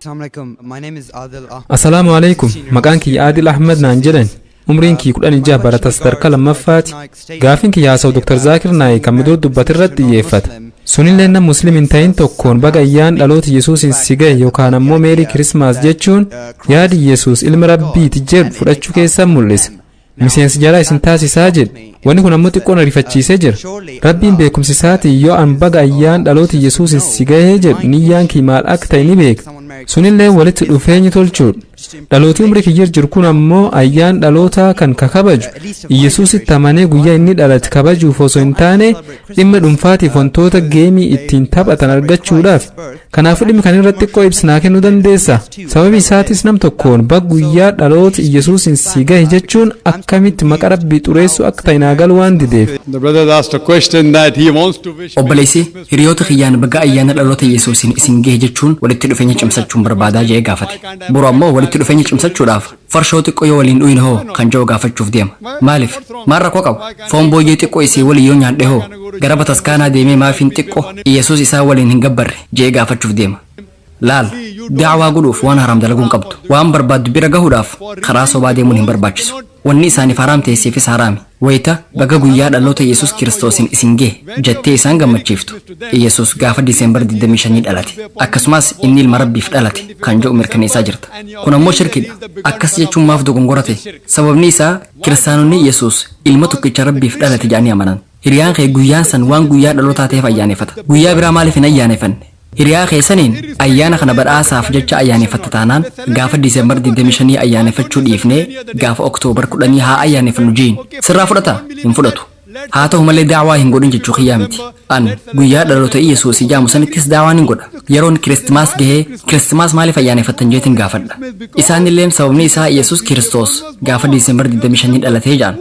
Assalamu alaikum. My name is Adil Ahmed. Assalaamu alaikum. Maqaan kiyya Adil Ahmed naan jedhan. Umriin kiyya 16, barata sadarkaa lammaffaati. Gaafiin kiyya haasawu Dr. Zaakir Naayik kan midoo dubbate irratti xiyyeeffata. Sunillee nama Muslim hin ta'in tokkoon baga ayyaan dhaloota Yesuusin si gahe yookaan ammoo Merry Christmas jechuun yaadi Yesuus ilma Rabbiiti jedhu fudhachuu keessan mul'isa. Miseensi jaraa isin taasisaa jedhe. Wanni kun ammoo xiqqoon ariifachiisee jira. Rabbiin beekumsi isaatiin yoo an baga ayyaan dhaloota Yesuusin si gahee jedhu, niyyaan kii maal akka ta'e ni beeka. Sunillee walitti dhufeenyi tolchuudha. Dhalooti umrii kiyyar jiru kun ammoo ayyaan dhalootaa kan kakabaju Yesuusitti amanee guyyaa inni dhalate kabajuuf osoo hin taane, dhimma dhuunfaatiif wantoota geemii ittiin taphatan argachuudhaaf. Kanaafuu dhimmi kan irratti xiqqoo ibsinaa kennuu dandeessa? Sababi isaatis nam tokkoon bag guyyaa dhaloota Yesuusin si gahe jechuun akkamitti maqa Rabbii xureessuu akka ta'e naa galu waan dideef. The brother asked a question that he wants to wish. Obboleessi hiriyoota kiyyaan baga ayyaana dhaloota Yesuusin isin gahe jechuun walitti dhufeenya cimsachuun barbaadaa jedhee gaafate. Boru ammoo walitti dhufeenya cimsachuudhaaf farshoo xiqqoo yoo waliin dhuyin hoo kan jedhu gaafachuuf deema. Maaliif? Maal rakkoo qaba? Foon booyyee xiqqoo isii waliin yoo nyaadhe hoo, gara bataskaanaa deemee maafiin xiqqoo Yesuus isaa waliin hin gabbarre jedhee gaafachuuf deema. Laal, daawaa godhuuf waan haram dalaguu hin qabdu. Waan barbaaddu bira gahuudhaaf karaa sobaa deemuun hin barbaachisu. Wanni isaaniif haraam ta'eesiifis haraami. Wayita baga guyyaa dhaloota Yesuus Kiristoosin isin gahe jettee isaan gammachiiftu, Yesuus gaafa Diseembar 25 dhalate, akkasumas inni ilma Rabbiif dhalate kan jedhu mirkaneessaa jirta. Kun ammoo shirkidha. Akkas jechuun maaf dogongora ta'e? Sababni isaa kiristaanonni Yesuus ilma tokkicha Rabbiif dhalate jedhanii amanan. Hiriyaan kee guyyaan san waan guyyaa dhalootaa ta'eef ayyaaneffata. Guyyaa biraa maaliif hin ayyaaneffanne? Hiriyaa keessaniin ayyaana kana badhaasaaf jecha ayyaaneffatta taanaan, gaafa Diisembar 25 ayyaaneffachuu dhiifnee gaafa Oktoobar 10 haa ayyaaneffannu jiin. Sirraa fudhata? Hin fudhatu. Haa ta'u malee daawaa hin godhin jechuu kiyyaa miti. An guyyaa dhaloota Yesuus ijaamu sanittis daawaa nin godha. Yeroon Kiristimaas gahee, Kiristimaas maaliif ayyaaneffattan jeetiin gaafadha. Isaanilleen sababni isaa Yesuus Kiristoos gaafa Diisembar 25 dhalatee jaan.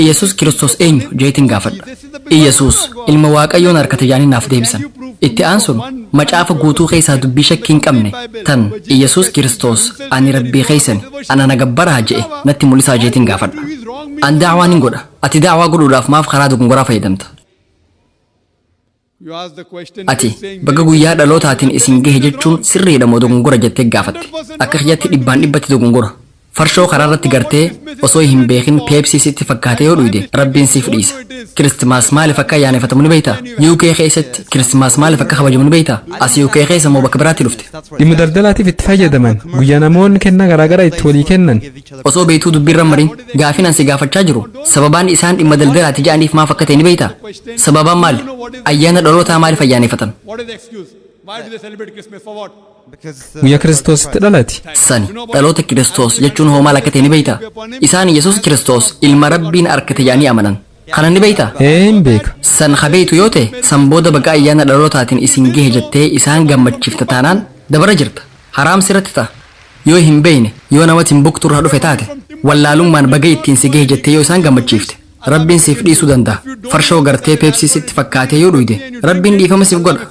Yesuus Kiristoos eenyu jeetiin gaafadha. Yesuus ilma Waaqayyoon harkate jaanii naaf deebisan. Itti aansuun macaafa guutuu keessaa dubbii shakkii hin qabne tan Yesuus Kiristoos ani Rabbii keessani ana na gabbaraa je'e natti mul'isaa jeetiin gaafadha. An daawaa nin godha. Ati daawaa godhuudhaaf maaf karaa dogongoraa fayyadamta? You ask the question. Ati baga guyyaa dhalootaatiin isin gahe jechuun sirriidha moo dogongora jettee gaafatte. Akka kiyyatti dhibbaan dhibbatti dogongora. Farshoo karaa irratti gartee osoo hin beekin Peepsii sitti fakkaatee yoo dhuyde, Rabbiin siif dhiisa. Kiristimaas maaliif akka ayyaaneffatamu ni beektaa? UK keessatti Kiristimaas maaliif akka kabajamu ni beektaa? As UK keessa moo bakka biraatti dhufte? Dhimma daldalaatiif itti fayyadaman, guyyaa namoonni kennaa garaagaraa itti walii kennan. Osoo beektuu dubbiirra marin. Gaafin an si gaafachaa jiru, sababaan isaan dhimma daldalaati jedhaniif maaf akka ta'e ni beektaa? Sababaan maali? Ayyaana dhalootaa maaliif ayyaaneffatan? What is the excuse? Why do they celebrate Christmas? For what? Guyyaa Kiristoositti dhalate. Sani dhaloota Kiristoos jechuun hoo maal akka ta'e ni beektaa? Isaan Yesuus Kiristoos ilma Rabbiin argate jedhanii amanan. Kana ni beektaa? Ee, hin beeka. San kabeeytu yoo ta'e, san booda baga ayyaana dhalootaatiin isin gahe jettee isaan gammachiifta taanaan dabara jirta. Haraam sirratti ta'a. Yoo hin beekne, yoo nama Timbuktu irraa dhufe taate, wallaalummaan baga ittiin si gahe jettee yoo isaan gammachiifte, Rabbiin siif dhiisuu danda'a. Farshoo gartee Peepsii sitti fakkaatee yoo dhuyde, Rabbiin dhiifama siif godha.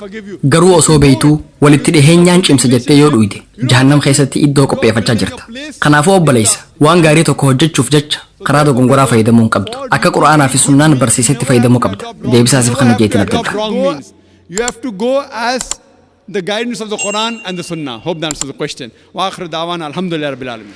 Garuu osoo beektuu walitti dhiheenyaan cimsa jettee yoo dhuyde, jahannam keessatti iddoo qopheeffachaa jirta. Kanaafuu obboleessa, waan gaarii tokko hojjechuuf jecha karaa dogongoraa fayyadamuu hin qabdu. Akka Qura'aanaa fi sunnaan barsiisetti fayyadamuu qabda. Deebisaasiif kana jeetiin abdadha. Wrong means. You have to go as the guidance of the Quran and the Sunnah. Hope that answers the question. Wa akhir da'wana alhamdulillah rabbil alamin.